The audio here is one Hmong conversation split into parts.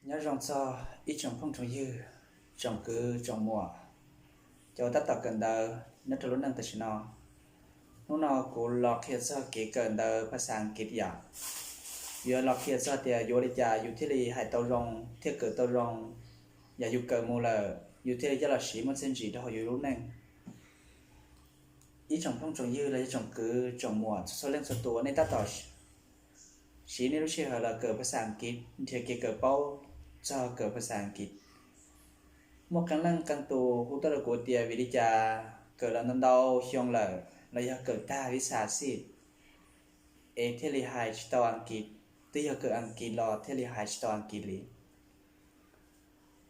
Nyob zoo txog ib tsoom phooj tsoom ywg, tsoom kwv tsoom muam, cov uas tab tom kawm ntawv nyob rau lub neej tam sim no. Hnub no kuv los qhia txog kev kawm ntawv phas xas Askiv yom. Yuav los qhia txog tias yuav ua li cas yus thiaj li hais tau zoo thiab kawm tau zoo, yog yus kawm mus lawm yus thiaj li coj los siv muaj txiaj ntsig rau hauv yus lub neej. Ib tsoom phooj tsoom ywg los yog tsoom kwv tsoom muam txhua txhua leej txhua tus, nej tab tom siv nej lub sij hawm los kawm phas xas Askiv, nrhiav kev kawm paub txog kawm phas xas Askiv. Muaj qee leej qee tus hu tuaj rau kuv tias vim li cas kawm los ntau ntau xyoo lawm los yog kawm tag vis xas xij es thiaj li hais tsis tau Askiv, twb yog kawm Askiv los thiaj li hais tsis tau Askiv li.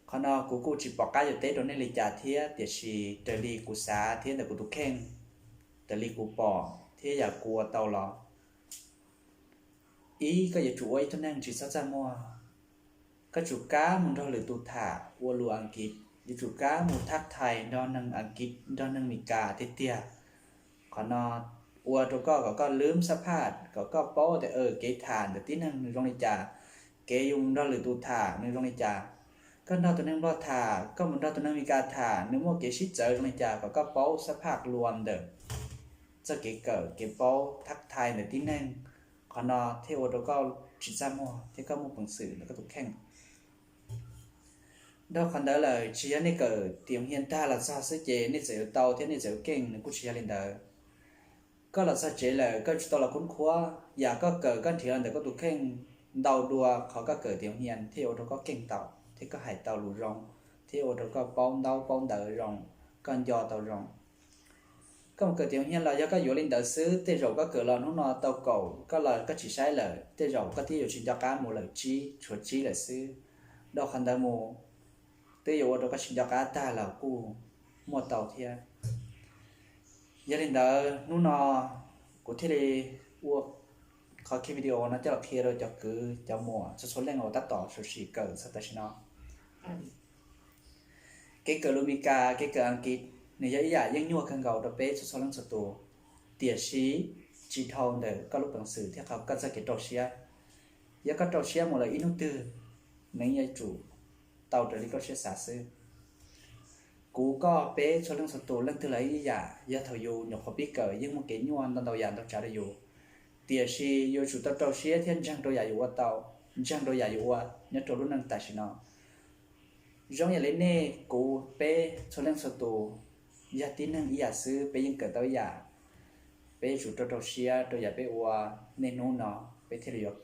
Qhov no kuv kuj tsis pom qab yuav teb rau nej li cas thiab, tiam sis raws li kuv xav thiab ntawm kuv tus kheej, raws li kuv pom thiab yam kuv ua tau los, ib, koj yuav tsum ua ib tug neeg tsis txhob txaj muag. Koj tsum kam mus nrog lwm tus tham ua lus Askiv, yuav tsum kam mus thab thais nrog neeg Askiv nrog neeg Meskas tiag tiag. Qhov no ua rau koj kom koj lwm xab phaj, kom koj paub tias kev tham ntawm tib neeg nws zoo li cas, kev yus mus nrog lwm tus tham nws zoo li cas. Koj nrog tus neeg Nplog tham, koj mus nrog tus neeg Meskas tham nws muaj kev sib txawv zoo li cas, kom koj paub xab phaj luas ntawm txoj kev kawm kev paub thab thais ntawm tib neeg. Qhov no thiaj ua rau koj tsis txaj muag thiab koj muaj peev xwm ntawm koj tus kheej. Dhau qhov ntawd lawm, tsis yog nej kawm tim hia tag los txog xwb ces nej txawm yuav tau thiab nej txawm yuav keej, nws kuj tsis yog li ntawd. Koj los txog tsev lawm koj tsum tau los khub khuab, yam koj kawm koj nrhiav los ntawm koj tus kheej ntau dua qhov koj kawm tim hia thiaj ua rau koj keej tau thiab koj hais tau lus zoo, thiab ua rau koj paub ntaub paub ntawv zoo, koj nco tau zoo. Koj mus kawm tim hia los yog koj yuav li ntawd xwb, tej zaum koj kawm los hnub no tau kaum, koj los koj tsis saib lawm, tej zaum koj twb yuav tsis nco qab mus lawm, tsib, tshuav tsib lawm xwb. Dhau qhov ntawd mus, twb yuav ua rau koj tsis nco qab tag los kuj muaj tau thiab. Yog li ntawd hnub no kuv thiaj li ua qhov video no coj los qhia rau cov kwv cov muam txhua txhua leej uas tab tom sawv tsees kawm txog tam sim no. Kev kawm lus Meskas, kev kawm Askiv, nws yog ib yam yeej nyuaj kawg nkaus rau peb txhua txhua leej txhua tus, tiam sis tsis dhau ntawm koj lub peev xwm thiab qhov koj txoj kev rau siab. Yog koj rau siab mus lawm ib hnub twg, nws yuav tsum tau raws li koj siab xav xwb. Kuv, koj, peb txhua leej txhua tus leej twg los ib yam, yog thaum yus nyuam qhuav pib kawm yeej muaj kev nyuaj ntau ntau yam ntau tsav rau yus, tiam sis yuav tsum tau rau siab thiab ntseeg rau yam yus ua tau, ntseeg rau yam yus ua nyob rau lub neej tam sim no. Zoo yam li nej, kuv, peb txhua leej txhua tus yog tib neeg ib yam xwb, peb yeej kawm tau ib yam. Peb yuav tsum rau rau siab rau yam peb ua, niaj hnub no peb thiaj li yuav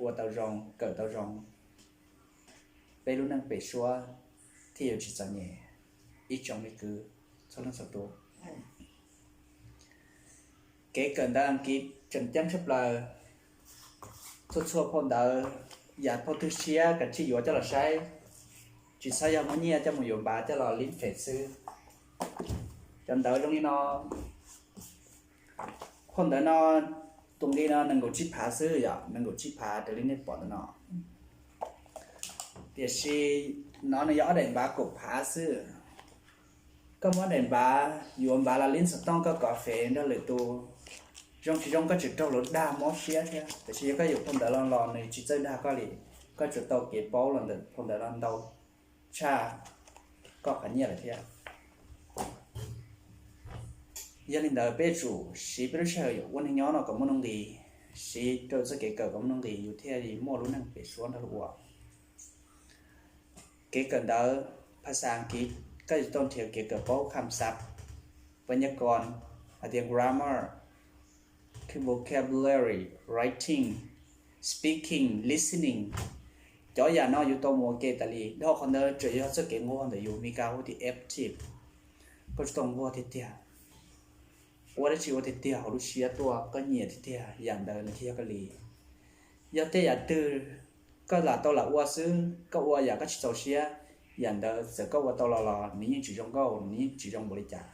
ua tau zoo, kawm tau zoo, peb lub neej pem suab thiaj yuav tsis txom nyem. Ib tsoom me kwv txhua leej txhua tus, kev kawm ntawv Askiv tseem ceeb tshaj plaws. Txhua txhua phau ntawv, yam phau twg tshiab kav tsij yuav coj los saib, tsis txhob yog muab nyiaj coj mus yuav npav coj los lib fem xwb. Cov ntawv zoo li no, phau ntawv no, tus nqi no nees nkaum tsib phav xwb yom, nees nkaum tsib phav raws li nej pom ntawm no. Tiam sis no nws yog ob daim npav kaum phav xwb. Koj muab daim npav yuav npav los lib xov tooj koj kov fem nrog lwm tus, zoo tsis zoo koj tseem raug luag dag mob siab thiab. Tiam sis yog koj yuav phau ntawv los los nws tsis txawj dag koj li, koj tsuas tau kev paub los ntawm phau ntawv no ntau tshaj koj qhov nyiaj lawm thiab. Yog li ntawd peb yuav tsum siv peb lub sij hawm ua neeg nyob no kom muaj nuj nqis, siv rau txoj kev kawm kom muaj nuj nqis yus thiaj li muaj lub neej pem suab nrog luag ua. Kev kawm ntawv phas xas Askiv, koj yuav tau nrhiav kev kawm paub kham xav, pab nyab kos, hais tias grammar, vocabulary, writing, speaking, listening. Cov yam no yuav tau mus ua ke tas li. Dhau qhov ntawd tseem yog txoj kev nquag ntawm yus, Mis Kas hu tias aptitude. Koj tsis tau nquag tiag tiag, ua dab tsi ua tiag tiag hauv lub siab tuaj, koj nyiam tiag tiag, yam ntawd nws thiaj yog koj li. Yog tej yam twg koj lam tau lam ua xwb, koj ua yam koj tsis txaus siab, yam ntawd txawm koj ua tau los los nws yeej tsis zoo nkauj, nws yeej tsis zoo npaum li cas.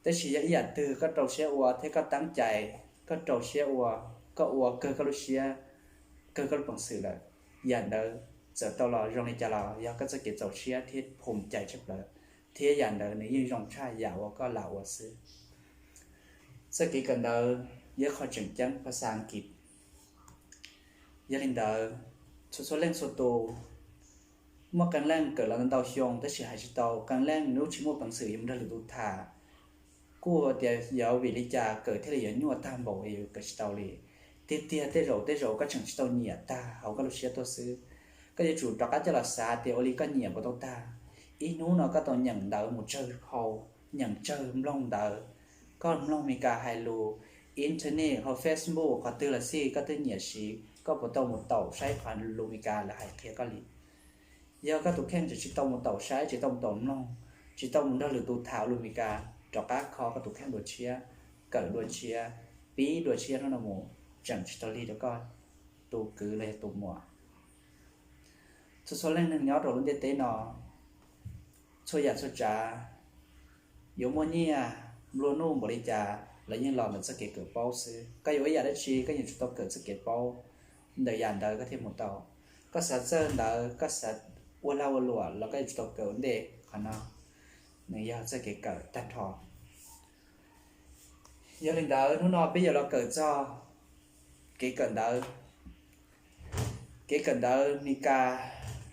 Tab sis yog ib yam twg koj rau siab ua thiab koj teeb cai, koj rau siab ua, koj ua kawg koj lub siab, kawg koj lub peev xwm lawm, yam ntawd txawm tau los zoo li cas los yog koj txoj kev txaus siab thiab phom cai tshaj plaws, thiab yam ntawd nws yeej zoo tshaj yam uas koj lam ua xwb. Txoj kev kawm ntawv yog qhov tseem ceeb phas xas Askiv. Yog li ntawd, Txhua txhua leej txhua tus, muaj qee leej kawm los ntau xyoo tab sis hais tsis tau, qee leej lub tsis muaj peev xwm yuav mus nrog lwm tus tham. Kuj tias yog vim li cas kawm thiaj li yuav nyuaj tag npaum es yuav kawm tsis tau li. Tiag tiag tej zaum tej zaum koj tseem tsis tau nyiam tag hauv koj lub siab tuaj xwb. Koj yuav tsum rov qab coj los xav tias ua li koj nyiam puas tau tag. Ib hnub no koj tau nyeem ntawv mus tsawg hau, nyeem tsawg mloog ntawv, koj mloog Meskas hais lus, internet hauv Facebook qhov twg los xij koj twb nyiam siv, koj puas tau mus taum saib qhov lus Meskas lawv hais qhia koj li? Yog koj tus kheej tseem tsis tau mus taum saib, tsis tau mus taum mloog, tsis tau mus nrog lwm tus tham lus Meskas, rov qab kho koj tus kheej dua tshiab, kawm dua tshiab, pib dua tshiab hnub no mus, tseem tsis tau lig rau koj tus kwv los yog tus muam. Txhua txhua leej neeg nyob rau lub ntiaj teb no, txhua yam txhua tsav, yuav muaj nyiaj nplua nuj npaum li cas los yeej los ntawm txoj kev kawm paub xwb. Koj yuav ua yam dab tsi koj yuav tsum tau kawm txoj kev paub, ntawm yam ntawd koj thiaj mus tau. Koj xav txawj ntawv, koj xav ua lag ua luam los koj yuav tsum tau kawm ua ntej. Qhov no nws yog txoj kev kawm tag nrho. Yog li ntawd hnub no peb yuav los kawm txog kev kawm ntawv. Kev kawm ntawv Meskas,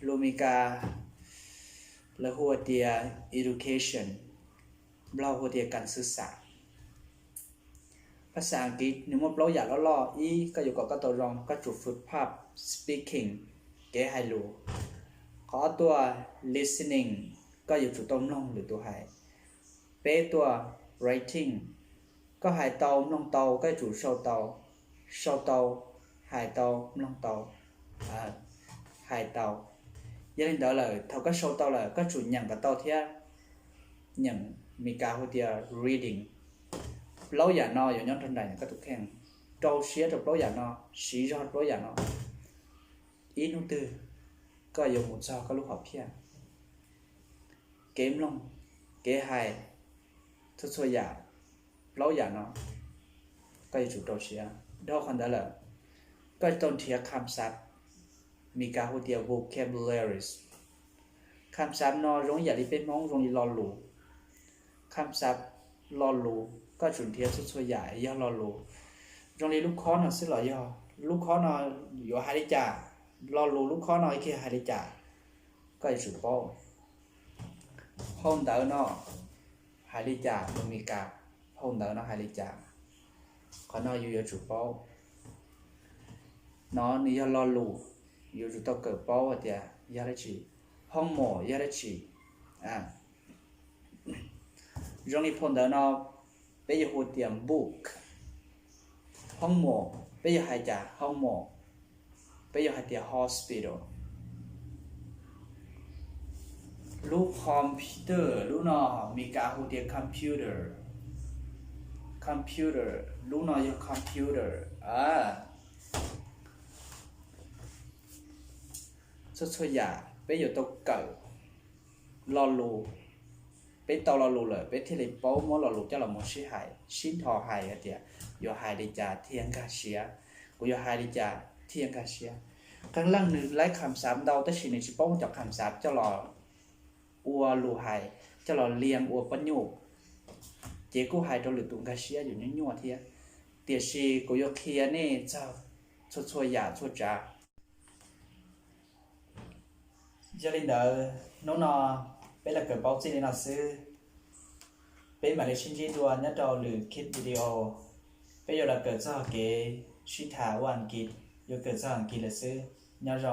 lus Meskas lawv hu tias education, Nplog hu tias kas xwv xam. Phas xas Askiv nws muaj plaub yam loj loj. Ib, koj yuav kom koj tau zoo, koj tsum fwm phaj speaking, kev hais lus. Qhov ob tuaj listening, koj yuav tsum tau mloog lwm tus hais. Peb tuaj writing, koj hais tau mloog tau koj yuav tsum sau tau, sau tau, hais tau, mloog tau, hais tau. Yog li ntawd lawm thaum koj sau tau lawm koj tsum nyeem kom tau thiab. Nyeem Meskas hu tias reading. Plaub yam no yuav nyob nrog nraim koj tus kheej. Rau siab rau plaub yam no, siv zog plaub yam no. Ib hnub twg koj yuav mus txog koj lub hom phiaj. Kev mloog, kev hais, txhua txhua yam, plaub yam no koj yuav tsum rau siab. Dhau qhov ntawd lawm, koj tau nrhiav kham xav, Meskas hu tias vocabularies. Kham xav no zoo ib yam li peb Hmoob zoo li lo lus. Kham xav, lo lus, koj tsum nrhiav txhua txhua yam yog lo lus. Zoo li lub khob no xwb los yog lub khob no yuav hais li cas, lo lus lub khob no ib kiag hais li cas, koj yuav tsum paub. Phau ntawv no hais li cas, lus Meskas phau ntawv no hais li cas, qhov no yus yuav tsum paub. No nws yog lo lus, yuav tsum tau kawm paub hais tias yog dab tsi, homework yog dab tsi. Zoo li phau ntawv no peb yuav hu tias book. Homework peb yuav hais cas, homework peb yuav hais tias hospital. Lub computer lub no Meskas hu tias computer. Computer lub no yog computer. Txhua txhua yam peb yuav tau kawm lo lus, peb tau lo lus lawm peb thiaj li paub muab lo lus coj los mus sib hais, sib nrho hais hais tias yuav hais li cas thiaj nkag siab, kuv yuav hais li cas thiaj nkag siab. Qee leej nws laib kham xav ntau tab sis nws tsis paub muab cov kham xav coj los ua lus hais, coj los liam ua pab nyuj, ces kuj hais rau lwm tus nkag siab yus nyuaj nyuaj thiab. Tiam sis kuv yuav qhia nej txog txhua txhua yam txhua tsav. Yog li ntawd hnub no peb los kawm paub txij li no xwb. Peb mam li sib ntsib dua nyob rau lwm clip video. Peb yuav los kawm txog kev sib tham ua Askiv, yuav kawm txog Askiv lawm xwb. Nyob zoo.